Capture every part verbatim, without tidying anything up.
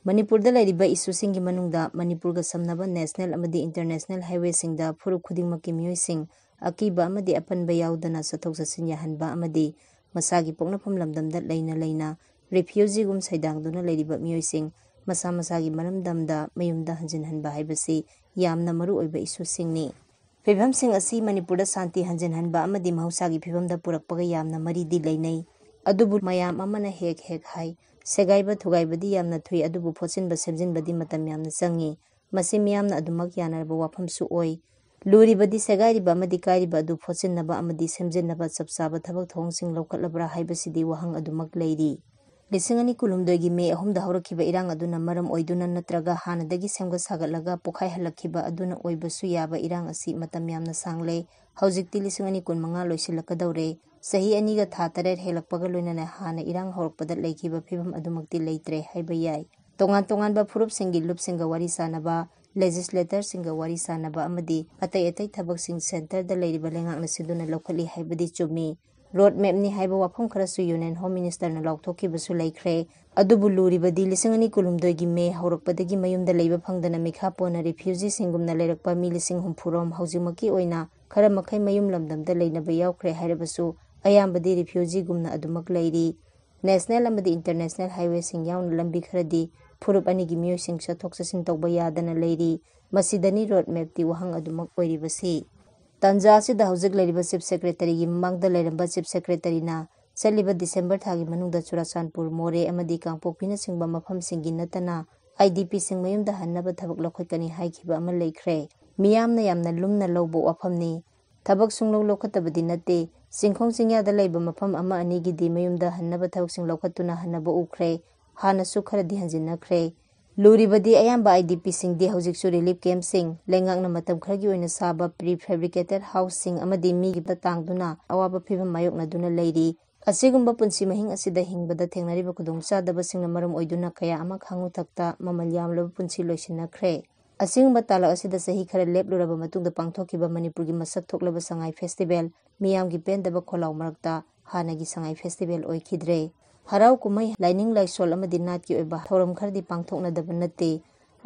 ꯃꯅꯤꯄꯨꯔꯗ ꯂꯩꯔꯤꯕ ꯏꯁꯨꯁꯤꯡꯒꯤ ꯃꯅꯨꯡꯗ ꯃꯅꯤꯄꯨꯔꯒ ꯁꯝꯅꯕ ꯅꯦꯁꯅꯦꯜ ꯑꯃꯗꯤ ꯏꯟꯇꯔꯅꯦꯁꯅꯦꯜ ꯍꯥꯏꯋꯦꯁꯤꯡꯗ ꯐꯨꯔꯨꯞ ꯈꯨꯗꯤꯡꯃꯛꯀꯤ ꯃꯤꯑꯣꯏꯁꯤꯡ ꯑꯀꯤꯕ ꯑꯃꯗꯤ ꯑꯄꯟꯕ ꯌꯥꯎꯗꯅ ꯆꯠꯊꯣꯛ ꯆꯠꯁꯤꯟ ꯌꯥꯍꯟꯕ ꯑꯃꯗꯤ ꯃꯁꯥꯒꯤ ꯄꯣꯛꯅꯐꯝ ꯂꯝꯗꯝꯗ ꯂꯩꯅ ꯂꯩꯅ ꯔꯤꯐ꯭ꯌꯨꯖꯤꯒꯨꯝ ꯁꯩꯗꯥꯡꯗꯨꯅ ꯂꯩꯔꯤꯕ ꯃꯤꯑꯣꯏꯁꯤꯡ ꯃꯁꯥ ꯃꯁꯥꯒꯤ ꯃꯔꯝꯗꯝꯗ ꯃꯌꯨꯝꯗ ꯍꯟꯖꯤꯟꯍꯟꯕ ꯍꯥꯏꯕꯁꯤ ꯌꯥꯝꯅ ꯃꯔꯨ ꯑꯣꯏꯕ ꯏꯁꯨꯁꯤꯡꯅꯤ꯫ ꯐꯤꯕꯝꯁꯤꯡ ꯑꯁꯤ ꯃꯅꯤꯄꯨꯔꯗ ꯁꯥꯟꯇꯤ ꯍꯟꯖꯤꯟꯍꯟꯕ ꯑꯃꯗꯤ ꯃꯍꯧꯁꯥꯒꯤ ꯐꯤꯕꯝꯗ ꯄꯨꯔꯛꯄꯒ ꯌꯥꯝꯅ ꯃꯔꯤꯗꯤ ꯂꯩꯅꯩ꯫ ꯑꯗꯨꯕꯨ ꯃꯌꯥꯝ ꯑꯃꯅ ꯍꯦꯛ ꯍꯦꯛ ꯍꯥꯏ, ꯁꯦꯒꯥꯏꯕ ꯊꯨꯒꯥꯏꯕꯗꯤ ꯌꯥꯝꯅ ꯊꯨꯏ, ꯑꯗꯨꯕꯨ ꯐꯣꯠꯆꯤꯟꯕ ꯁꯦꯝꯖꯤꯟꯕꯗꯤ ꯃꯇꯝ ꯌꯥꯝꯅ ꯆꯪꯏ꯫ ꯃꯁꯤ ꯃꯤꯌꯥꯝꯅ ꯑꯗꯨꯃꯛ ꯌꯥꯅꯔꯕ ꯋꯥꯐꯝꯁꯨ ꯑꯣꯏ꯫ ꯂꯨꯔꯤꯕꯗꯤ ꯁꯦꯒꯥꯏꯔꯤꯕ ꯑꯃꯗꯤ ꯀꯥꯏꯔꯤꯕ ꯑꯗꯨ ꯐꯣꯠꯆꯤꯟꯅꯕ ꯑꯃꯗꯤ ꯁꯦꯝꯖꯤꯟꯅꯕ ꯆꯞ ꯆꯥꯕ ꯊꯕꯛ ꯊꯧꯑꯣꯡꯁꯤꯡ ꯂꯧꯈꯠꯂꯕ꯭ꯔꯥ ꯍꯥꯏꯕꯁꯤꯗꯤ ꯋꯥꯍꯪ ꯑꯗꯨꯃꯛ ꯂꯩꯔꯤ꯫ ꯂꯤꯁꯤꯡ ꯑꯅꯤ ꯀꯨꯟꯍꯨꯝꯗꯣꯏꯒꯤ ꯃꯦ ꯑꯍꯨꯝꯗ ꯍꯧꯔꯛꯈꯤꯕ ꯏꯔꯥꯡ ꯑꯗꯨꯅ ꯃꯔꯝ ꯑꯣꯏꯗꯨꯅ ꯅꯠꯇ꯭ꯔꯒ ꯍꯥꯟꯅꯗꯒꯤ ꯁꯦꯝꯒꯠ ꯁꯥꯒꯠꯂꯒ ꯄꯣꯈꯥꯏꯍꯜꯂꯛꯈꯤꯕ ꯑꯗꯨꯅ ꯑꯣꯏꯕꯁꯨ ꯌꯥꯕ ꯏꯔꯥꯡ ꯑꯁꯤ ꯃꯇꯝ ꯌꯥꯝꯅ ꯁꯥꯡꯂꯦ꯫ ꯍꯧꯖꯤꯛꯇꯤ ꯂꯤꯁꯤꯡ ꯑꯅꯤ ꯀꯨꯟꯃꯉꯥ ꯂꯣꯏꯁꯤꯜꯂꯛꯀꯗꯧꯔꯦ꯫ ꯆꯍꯤ ꯑꯅꯤꯒ ꯊꯥ ꯇꯔꯦꯠ ꯍꯦꯜꯂꯛꯄꯒ ꯂꯣꯏꯅꯅ ꯍꯥꯟꯅ ꯏꯔꯥꯡ ꯍꯧꯔꯛꯄꯗ ꯂꯩꯈꯤꯕ ꯐꯤꯕꯝ ꯑꯗꯨꯃꯛꯇꯤ ꯂꯩꯇ꯭ꯔꯦ ꯍꯥꯏꯕ ꯌꯥꯏ꯫ ꯇꯣꯉꯥꯟ ꯇꯣꯉꯥꯟꯕ ꯐꯨꯔꯨꯞꯁꯤꯡꯒꯤ ꯂꯨꯞꯁꯤꯡꯒ ꯋꯥꯔꯤ ꯁꯥꯅꯕ, ꯂꯦꯖꯤꯁꯂꯦꯇꯔꯁꯤꯡꯒ ꯋꯥꯔꯤ ꯁꯥꯅꯕ ꯑꯃꯗꯤ ꯑꯇꯩ ꯑꯇꯩ ꯊꯕꯛꯁꯤꯡ ꯁꯦꯟꯇꯔꯗ ꯂꯩꯔꯤꯕ ꯂꯩꯉꯥꯛꯅ ꯁꯤꯟꯗꯨꯅ ꯂꯧꯈꯠꯂꯤ ꯍꯥꯏꯕꯗꯤ ꯆꯨꯝꯃꯤ꯫ ꯔꯣꯗ ꯃꯦꯞꯅꯤ ꯍꯥꯏꯕ ꯋꯥꯐꯝ ꯈꯔꯁꯨ ꯌꯨꯅꯤꯌꯟ ꯍꯣꯝ ꯃꯤꯅꯤꯁꯇꯔꯅ ꯂꯥꯎꯊꯣꯛꯈꯤꯕꯁꯨ ꯂꯩꯈ꯭ꯔꯦ꯫ ꯑꯗꯨꯕꯨ ꯂꯨꯔꯤꯕꯗꯤ ꯂꯤꯁꯤꯡ ꯑꯅꯤ ꯀꯨꯟꯍꯨꯝꯗꯣꯏꯒꯤ ꯃꯦ ꯍꯧꯔꯛꯄꯗꯒꯤ ꯃꯌꯨꯝꯗ ꯂꯩꯕ ꯐꯪꯗꯅ ꯃꯤꯈꯥ ꯄꯣꯟꯅ ꯔꯤꯐ꯭ꯌꯨꯖꯤꯁꯤꯡꯒꯨꯝꯅ ꯂꯩꯔꯛꯄ ꯃꯤ ꯂꯤꯁꯤꯡ ꯍꯨꯝꯐꯨꯔꯣꯝ ꯍꯧꯖꯤꯛꯃꯛꯀꯤ ꯑꯣꯏꯅ ꯈꯔ ꯃꯈꯩ ꯃꯌꯨꯝ ꯂꯝꯗꯝꯗ ꯂꯩꯅꯕ ꯌꯥꯎꯈ꯭ꯔꯦ ꯍꯥꯏꯔꯕꯁꯨ ꯑꯌꯥꯝꯕꯗꯤ ꯔꯤꯐ꯭ꯌꯨꯖꯤꯒꯨꯝꯅ ꯑꯗꯨꯃꯛ ꯂꯩꯔꯤ꯫ ꯅꯦꯁꯅꯦꯜ ꯑꯃꯗꯤ ꯏꯟꯇꯔꯅꯦꯁꯅꯦꯜ ꯍꯥꯏꯋꯦꯁꯤꯡ ꯌꯥꯎꯅ ꯂꯝꯕꯤ ꯈꯔꯗꯤ ꯐꯨꯔꯨꯞ ꯑꯅꯤꯒꯤ ꯃꯤꯑꯣꯏꯁꯤꯡ ꯆꯠꯊꯣꯛ ꯆꯠꯁꯤꯟ ꯇꯧꯕ ꯌꯥꯗꯅ ꯂꯩꯔꯤ꯫ ꯃꯁꯤꯗꯅꯤ ꯔꯣꯗ ꯃꯦꯞꯇꯤ ꯋꯥꯍꯪ ꯑꯗꯨꯃꯛ ꯑꯣꯏꯔꯤꯕꯁꯤ꯫ ꯇꯥꯟꯖꯥ ꯑꯁꯤꯗ ꯍꯧꯖꯤꯛ ꯂꯩꯔꯤꯕ ꯆꯤꯐ ꯁꯦꯀ꯭ꯔꯦꯇꯔꯤꯒꯤ ꯃꯃꯥꯡꯗ ꯂꯩꯔꯝꯕ ꯆꯤꯐ ꯁꯦꯀ꯭ꯔꯦꯇꯔꯤꯅ ꯆꯠꯂꯤꯕ ꯗꯤꯁꯦꯝꯕꯔ ꯊꯥꯒꯤ ꯃꯅꯨꯡꯗ ꯆꯨꯔꯥꯆꯥꯟꯄꯨꯔ, ꯃꯣꯔꯦ ꯑꯃꯗꯤ ꯀꯥꯡꯄꯣꯛꯄꯤꯅꯆꯤꯡꯕ ꯃꯐꯝꯁꯤꯡꯒꯤ ꯅꯠꯇꯅ ꯑꯥꯏ ꯗꯤ ꯄꯤꯁꯤꯡ ꯃꯌꯨꯝꯗ ꯍꯟꯅꯕ ꯊꯕꯛ ꯂꯧꯈꯠꯀꯅꯤ ꯍꯥꯏꯈꯤꯕ ꯑꯃ ꯂꯩꯈ꯭ꯔꯦ꯫ ꯃꯤꯌꯥꯝꯅ ꯌꯥꯝꯅ ꯂꯨꯝꯅ ꯂꯧꯕ ꯋꯥꯐꯝꯅꯤ꯫ ꯊꯕꯛ ꯁꯨꯡꯂꯧ ꯂꯧꯈꯠꯇꯕꯗꯤ ꯅꯠꯇꯦ꯫ ꯆꯤꯡꯈꯣꯡ ꯆꯤꯡꯌꯥꯗ ꯂꯩꯕ ꯃꯐꯝ ꯑꯃ ꯑꯅꯤꯒꯤꯗꯤ ꯃꯌꯨꯝꯗ ꯍꯟꯅꯕ ꯊꯕꯛꯁꯤꯡ ꯂꯧꯈꯠꯇꯨꯅ ꯍꯟꯅꯕ ꯎꯈ꯭ꯔꯦ꯫ ꯍꯥꯟꯅꯁꯨ ꯈꯔꯗꯤ ꯍꯟꯖꯤꯟꯅꯈ꯭ꯔꯦ꯫ ꯂꯨꯔꯤꯕꯗꯤ ꯑꯌꯥꯝꯕ ꯑꯥꯏ ꯗꯤ ꯄꯤꯁꯤꯡꯗꯤ ꯍꯧꯖꯤꯛꯁꯨ ꯔꯤꯂꯤꯐ ꯀꯦꯝꯞꯁꯤꯡ, ꯂꯩꯉꯥꯛꯅ ꯃꯇꯝ ꯈꯔꯒꯤ ꯑꯣꯏꯅ ꯁꯥꯕ ꯄ꯭ꯔꯤ ꯐꯦꯕ꯭ꯔꯤꯀꯦꯇꯦꯠ ꯍꯥꯎꯁꯁꯤꯡ ꯑꯃꯗꯤ ꯃꯤꯒꯤ ꯇꯥꯡꯗꯨꯅ ꯑꯋꯥꯕ ꯐꯤꯕꯝ ꯃꯥꯌꯣꯛꯅꯗꯨꯅ ꯂꯩꯔꯤ꯫ ꯑꯁꯤꯒꯨꯝꯕ ꯄꯨꯟꯁꯤ ꯃꯍꯤꯡ ꯑꯁꯤꯗ ꯍꯤꯡꯕꯗ ꯊꯦꯡꯅꯔꯤꯕ ꯈꯨꯗꯣꯡꯆꯥꯗꯕꯁꯤꯡꯅ ꯃꯔꯝ ꯑꯣꯏꯗꯨꯅ ꯀꯌꯥ ꯑꯃ ꯈꯥꯡꯉꯨ ꯊꯛꯇ ꯃꯃꯜ ꯌꯥꯝꯂꯕ ꯄꯨꯟꯁꯤ ꯂꯣꯏꯁꯤꯟꯅꯈ꯭ꯔꯦ꯫ ꯑꯁꯤꯒꯨꯝꯕ ꯇꯥꯂꯛ ꯑꯁꯤꯗ ꯆꯍꯤ ꯈꯔ ꯂꯦꯞꯂꯨꯔꯕ ꯃꯇꯨꯡꯗ ꯄꯥꯡꯊꯣꯛꯈꯤꯕ ꯃꯅꯤꯄꯨꯔꯒꯤ ꯃꯁꯛ ꯊꯣꯛꯂꯕ ꯁꯉꯥꯏ ꯐꯦꯁꯇꯤꯚꯦꯜ ꯃꯤꯌꯥꯝꯒꯤ ꯄꯦꯟꯗꯕ ꯈꯣꯜꯂꯥꯎ ꯃꯔꯛꯇ ꯍꯥꯟꯅꯒꯤ ꯁꯉꯥꯏ ꯐꯦꯁꯇꯤꯚꯦꯜ ꯑꯣꯏꯈꯤꯗ꯭ꯔꯦ꯫ ꯍꯔꯥꯎ ꯀꯨꯝꯍꯩ, ꯂꯥꯏꯅꯤꯡ ꯂꯥꯏꯁꯣꯜ ꯑꯃꯗꯤ ꯅꯥꯠꯀꯤ ꯑꯣꯏꯕ ꯊꯧꯔꯝ ꯈꯔꯗꯤ ꯄꯥꯡꯊꯣꯛꯅꯗꯕ ꯅꯠꯇꯦ꯫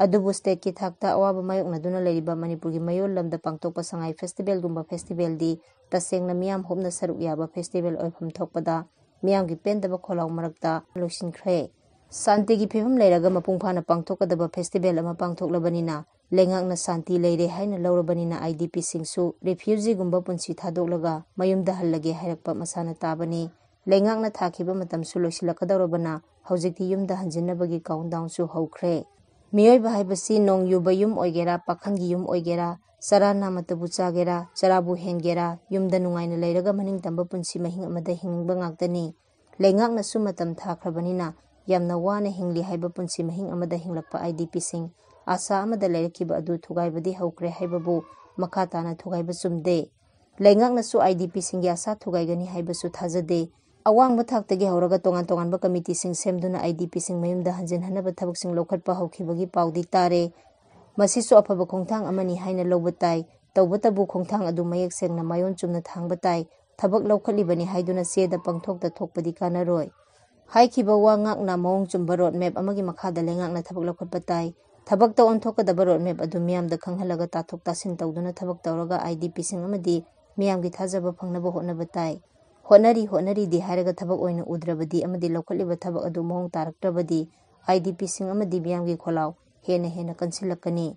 ꯑꯗꯨꯕꯨ stateꯀꯤ ꯊꯥꯛꯇ ꯑꯋꯥꯕ ꯃꯥꯌꯣꯛꯅꯗꯨꯅ ꯂꯩꯔꯤꯕ ꯃꯅꯤꯄꯨꯔꯒꯤ ꯃꯌꯣꯜ ꯂꯝꯗ ꯄꯥꯡꯊꯣꯛꯄ ꯁꯉꯥꯏ festivalꯒꯨꯝꯕ festivalꯗꯤ ꯇꯁꯦꯡꯅ ꯃꯤꯌꯥꯝ ꯍꯨꯞꯅ ꯁꯔꯨꯛ ꯌꯥꯕ festival ꯑꯣꯏꯐꯝ ꯊꯣꯛꯄꯗ ꯃꯤꯌꯥꯝꯒꯤ ꯄꯦꯟꯗꯕ ꯈꯣꯜꯂꯥꯎ ꯃꯔꯛꯇ ꯂꯣꯏꯁꯤꯟꯈ꯭ꯔꯦ꯫ ꯁꯥꯟꯇꯤꯒꯤ ꯐꯤꯕꯝ ꯂꯩꯔꯒ ꯃꯄꯨꯡ ꯐꯥꯅ ꯄꯥꯡꯊꯣꯛꯀꯗꯕ festival ꯑꯃ ꯄꯥꯡꯊꯣꯛꯂꯕꯅꯤꯅ, ꯂꯩꯉꯥꯛꯅ ꯁꯥꯟꯇꯤ ꯂꯩꯔꯦ ꯍꯥꯏꯅ ꯂꯧꯔꯕꯅꯤꯅ IDPꯁꯤꯡꯁꯨ refugeeꯒꯨꯝꯕ ꯄꯨꯟꯁꯤ ꯊꯥꯗꯣꯛꯂꯒ ꯃꯌꯨꯝꯗ ꯍꯜꯂꯒꯦ ꯍꯥꯏꯔꯛꯄ ꯃꯁꯥꯅ ꯇꯥꯕꯅꯤ꯫ ꯂꯩꯉꯥꯛꯅ ꯊꯥꯈꯤꯕ ꯃꯇꯝꯁꯨ ꯂꯣꯏꯁꯤꯜꯂꯛꯀꯗꯧꯔꯕꯅ ꯍꯧꯖꯤꯛꯇꯤ ꯌꯨꯝꯗ ꯍꯟꯖꯤꯟꯅꯕꯒꯤ countdownꯁꯨ ꯍꯧꯈ꯭ꯔꯦ꯫ ꯃꯤꯑꯣꯏꯕ ꯍꯥꯏꯕꯁꯤ ꯅꯣꯡ ꯌꯨꯕ ꯌꯨꯝ ꯑꯣꯏꯒꯦꯔꯥ, ꯄꯥꯈꯪꯒꯤ ꯌꯨꯝ ꯑꯣꯏꯒꯦꯔꯥ, ꯆꯔꯥ ꯅꯥꯃꯠꯇꯕꯨ ꯆꯥꯒꯦꯔꯥ, ꯆꯔꯥꯕꯨ ꯍꯦꯟꯒꯦꯔꯥ, ꯌꯨꯝꯗ ꯅꯨꯡꯉꯥꯏꯅ ꯂꯩꯔꯒ ꯃꯅꯤꯡꯇꯝꯕ ꯄꯨꯟꯁꯤ ꯃꯍꯤꯡ ꯑꯃꯗ ꯍꯤꯡꯅꯤꯡꯕ ꯉꯥꯛꯇꯅꯤ꯫ ꯂꯩꯉꯥꯛꯅꯁꯨ ꯃꯇꯝ ꯊꯥꯈ꯭ꯔꯕꯅꯤꯅ ꯌꯥꯝꯅ ꯋꯥꯅ ꯍꯤꯡꯂꯤ ꯍꯥꯏꯕ ꯄꯨꯟꯁꯤ ꯃꯍꯤꯡ ꯑꯃꯗ ꯍꯤꯡꯂꯛꯄ IDPꯁꯤꯡ ꯑꯥꯁꯥ ꯑꯃꯗ ꯂꯩꯔꯛꯈꯤꯕ ꯑꯗꯨ ꯊꯨꯒꯥꯏꯕꯗꯤ ꯍꯧꯈ꯭ꯔꯦ ꯍꯥꯏꯕꯕꯨ ꯃꯈꯥ ꯇꯥꯅ ꯊꯨꯒꯥꯏꯕ ꯆꯨꯝꯗꯦ꯫ ꯂꯩꯉꯥꯛꯅꯁꯨ IDPꯁꯤꯡꯒꯤ ꯑꯥꯁꯥ ꯊꯨꯒꯥꯏꯒꯅꯤ ꯍꯥꯏꯕꯁꯨ ꯊꯥꯖꯗꯦ꯫ ꯑꯋꯥꯡꯕ ꯊꯥꯛꯇꯒꯤ ꯍꯧꯔꯒ ꯇꯣꯉꯥꯟ ꯇꯣꯉꯥꯟꯕ committeeꯁꯤꯡ ꯁꯦꯝꯗꯨꯅ IDPꯁꯤꯡ ꯃꯌꯨꯝꯗ ꯍꯟꯖꯤꯟꯍꯟꯅꯕ ꯊꯕꯛꯁꯤꯡ ꯂꯧꯈꯠꯄ ꯍꯧꯈꯤꯕꯒꯤ ꯄꯥꯎꯗꯤ ꯇꯥꯔꯦ꯫ ꯃꯁꯤꯁꯨ ꯑꯐꯕ ꯈꯣꯡꯊꯥꯡ ꯑꯃꯅꯤ ꯍꯥꯏꯅ ꯂꯧꯕ ꯇꯥꯏ꯫ ꯇꯧꯕꯇꯕꯨ ꯈꯣꯡꯊꯥꯡ ꯑꯗꯨ ꯃꯌꯦꯛ ꯁꯦꯡꯅ ꯃꯥꯏꯑꯣꯟ ꯆꯨꯝꯅ ꯊꯥꯡꯕ ꯇꯥꯏ꯫ ꯊꯕꯛ ꯂꯧꯈꯠꯂꯤꯕꯅꯤ ꯍꯥꯏꯗꯨꯅ ꯆꯦꯗ ꯄꯪꯊꯣꯛꯇ ꯊꯣꯛꯄꯗꯤ ꯀꯥꯟꯅꯔꯣꯏ꯫ ꯍꯥꯏꯈꯤꯕ ꯋꯥ ꯉꯥꯛꯅ ꯃꯑꯣꯡ ꯆꯨꯝꯕ road map ꯑꯃꯒꯤ ꯃꯈꯥꯗ ꯂꯩꯉꯥꯛꯅ ꯊꯕꯛ ꯂꯧꯈꯠꯄ ꯇꯥꯏ꯫ ꯊꯕꯛꯇ ꯑꯣꯟꯊꯣꯛꯀꯗꯕ road map ꯑꯗꯨ ꯃꯤꯌꯥꯝꯗ ꯈꯪꯍꯜꯂꯒ ꯇꯥꯊꯣꯛ ꯇꯥꯁꯤꯟ ꯇꯧꯗꯨꯅ ꯊꯕꯛ ꯇꯧꯔꯒ IDPꯁꯤꯡ ꯑꯃꯗꯤ ꯃꯤꯌꯥꯝꯒꯤ ꯊꯥꯖꯕ ꯐꯪꯅꯕ ꯍꯣꯠꯅꯕ ꯇꯥꯏ꯫ ꯍꯣꯠꯅꯔꯤ ꯍꯣꯠꯅꯔꯤꯗꯤ ꯍꯥꯏꯔꯒ ꯊꯕꯛ ꯑꯣꯏꯅ ꯎꯗ꯭ꯔꯕꯗꯤ ꯑꯃꯗꯤ ꯂꯧꯈꯠꯂꯤꯕ ꯊꯕꯛ ꯑꯗꯨ ꯃꯑꯣꯡ ꯇꯥꯔꯛꯇ꯭ꯔꯕꯗꯤ IDPꯁꯤꯡ ꯑꯃꯗꯤ ꯃꯤꯌꯥꯝꯒꯤ ꯈꯣꯜꯂꯥꯎ ꯍꯦꯟꯅ ꯍꯦꯟꯅ ꯀꯟꯁꯤꯜꯂꯛꯀꯅꯤ꯫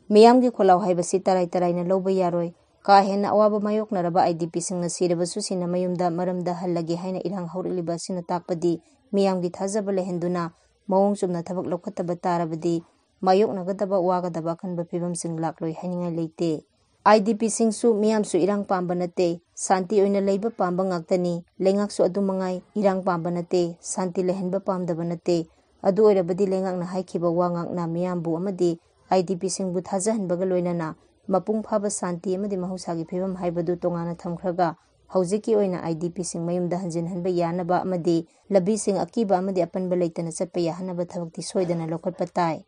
ꯃꯤꯌꯥꯝꯒꯤ ꯈꯣꯜꯂꯥꯎ ꯍꯥꯏꯕꯁꯤ ꯇꯔꯥꯏ ꯇꯔꯥꯏꯅ ꯂꯧꯕ ꯌꯥꯔꯣꯏ꯫ ꯀꯥ ꯍꯦꯟꯅ ꯑꯋꯥꯕ ꯃꯥꯌꯣꯛꯅꯔꯕ IDPꯁꯤꯡꯅ ꯁꯤꯔꯕꯁꯨ ꯁꯤꯅ ꯃꯌꯨꯝꯗ ꯃꯔꯝꯗ ꯍꯜꯂꯒꯦ ꯍꯥꯏꯅ ꯏꯔꯥꯡ ꯍꯧꯔꯛꯂꯤꯕ ꯑꯁꯤꯅ ꯇꯥꯛꯄꯗꯤ ꯃꯤꯌꯥꯝꯒꯤ ꯊꯥꯖꯕ ꯂꯩꯍꯟꯗꯨꯅ ꯃꯑꯣꯡ ꯆꯨꯝꯅ ꯊꯕꯛ ꯂꯧꯈꯠꯇꯕ ꯇꯥꯔꯕꯗꯤ ꯃꯥꯌꯣꯛꯅꯒꯗꯕ ꯋꯥꯒꯗꯕ ꯑꯀꯟꯕ ꯐꯤꯕꯝꯁꯤꯡ ꯂꯥꯛꯂꯣꯏ ꯍꯥꯏꯅꯤꯡꯉꯥꯏ ꯂꯩꯇꯦ꯫ IDPꯁꯤꯡꯁꯨ ꯃꯤꯌꯥꯝꯁꯨ ꯏꯔꯥꯡ ꯄꯥꯝꯕ ꯅꯠꯇꯦ, ꯁꯥꯟꯇꯤ ꯑꯣꯏꯅ ꯂꯩꯕ ꯄꯥꯝꯕ ꯉꯥꯛꯇꯅꯤ꯫ ꯂꯩꯉꯥꯛꯁꯨ ꯑꯗꯨ ꯃꯉꯥꯏ, ꯏꯔꯥꯡ ꯄꯥꯝꯕ ꯅꯠꯇꯦ, ꯁꯥꯟꯇꯤ ꯂꯩꯍꯟꯕ ꯄꯥꯝꯗꯕ ꯅꯠꯇꯦ꯫ ꯑꯗꯨ ꯑꯣꯏꯔꯕꯗꯤ ꯂꯩꯉꯥꯛꯅ ꯍꯥꯏꯈꯤꯕ ꯋꯥ ꯉꯥꯛꯅ ꯃꯤꯌꯥꯝꯕꯨ ꯑꯃꯗꯤ IDPꯁꯤꯡꯕꯨ ꯊꯥꯖꯍꯟꯕꯒ ꯂꯣꯏꯅꯅ ꯃꯄꯨꯡ ꯐꯥꯕ ꯁꯥꯟꯇꯤ ꯑꯃꯗꯤ ꯃꯍꯧꯁꯥꯒꯤ ꯐꯤꯕꯝ ꯍꯥꯏꯕꯗꯨ ꯇꯣꯉꯥꯟꯅ ꯊꯝꯈ꯭ꯔꯒ ꯍꯧꯖꯤꯛꯀꯤ ꯑꯣꯏꯅ IDPꯁꯤꯡ ꯃꯌꯨꯝꯗ ꯍꯟꯖꯤꯟꯍꯟꯕ ꯌꯥꯅꯕ ꯑꯃꯗꯤ ꯂꯝꯕꯤꯁꯤꯡ ꯑꯀꯤꯕ ꯑꯃꯗꯤ ꯑꯄꯟꯕ ꯂꯩꯇꯅ ꯆꯠꯄ ꯌꯥꯍꯟꯅꯕ ꯊꯕꯛꯇꯤ ꯁꯣꯏꯗꯅ ꯂꯧꯈꯠꯄ ꯇꯥꯏ꯫